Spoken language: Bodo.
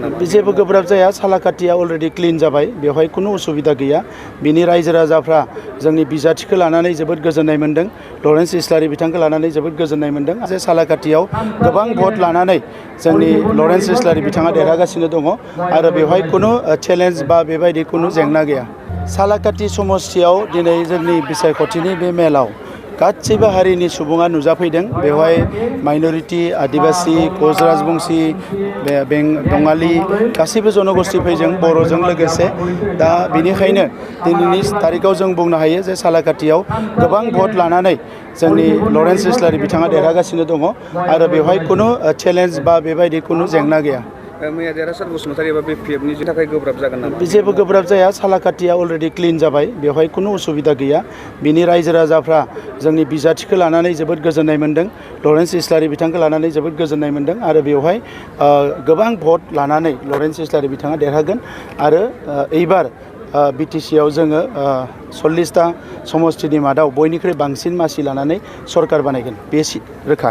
जेबो गोब्राब जाया सालाकाटिया अलरेडि क्लिन जाबाय बेवहाय खुनु उसुबिदा गैया बिनि रायजो राजाफ्रा जोंनि बिजाथिखौ लानानै जोबोद गोजोननाय मोनदों लरेन्स इस्लारि बिथांखौ लानानै जोबोद गोजोननाय मोनदों जे सालाकाटियाव गोबां भट लानानै जोंनि लरेन्स इस्लारि बिथाङा देरहागासिनो दङ आरो बेवहाय खुनु चेलेन्ज बा बेबायदि खुनु जेंना गैया सालाकाटि समस्तियाव दिनै जोंनि बिसायख'थिनि बे मेलाव गासैबो हारिनि सुबुङा नुजाफैदों बेवहाय माइनरिटि आदिबासि कच राजबंसि बङालि गासैबो जनगोष्ठी फैदों बर'जों लोगोसे दा बेनिखायनो दिनैनि तारिखाव जों बुंनो हायो जे सालाकाटियाव गोबां भट लानानै जोंनि लरेन्स इस्लारि बिथाङा देरहागासिनो दङ आरो बेवहाय खुनु चेलेन्ज बा बेबायदि खुनु जेंना गैया मैया देरहासार बसुमतारी एबा BPFनि थाखाय गोब्राब जागोन नामा जेबो गोब्राब जाया सालाकाटिया अलरेडि क्लिन जाबाय बेवहाय खुनु उसुबिदा गैया बिनि रायजो राजाफ्रा जोंनि बिजाथिखौ लानानै जोबोद गोजोननाय मोनदों लरेन्स इस्लारि बिथांखौ लानानै जोबोद गोजोननाय मोनदों आरो बेवहाय गोबां भट लानानै लरेन्स इस्लारि बिथाङा देरहागोन आरो एबार BTC आव जोङो 40टा समस्तिनि मादाव बयनिख्रुइ बांसिन मासि लानानै सरकार बानायगोन बे रोखा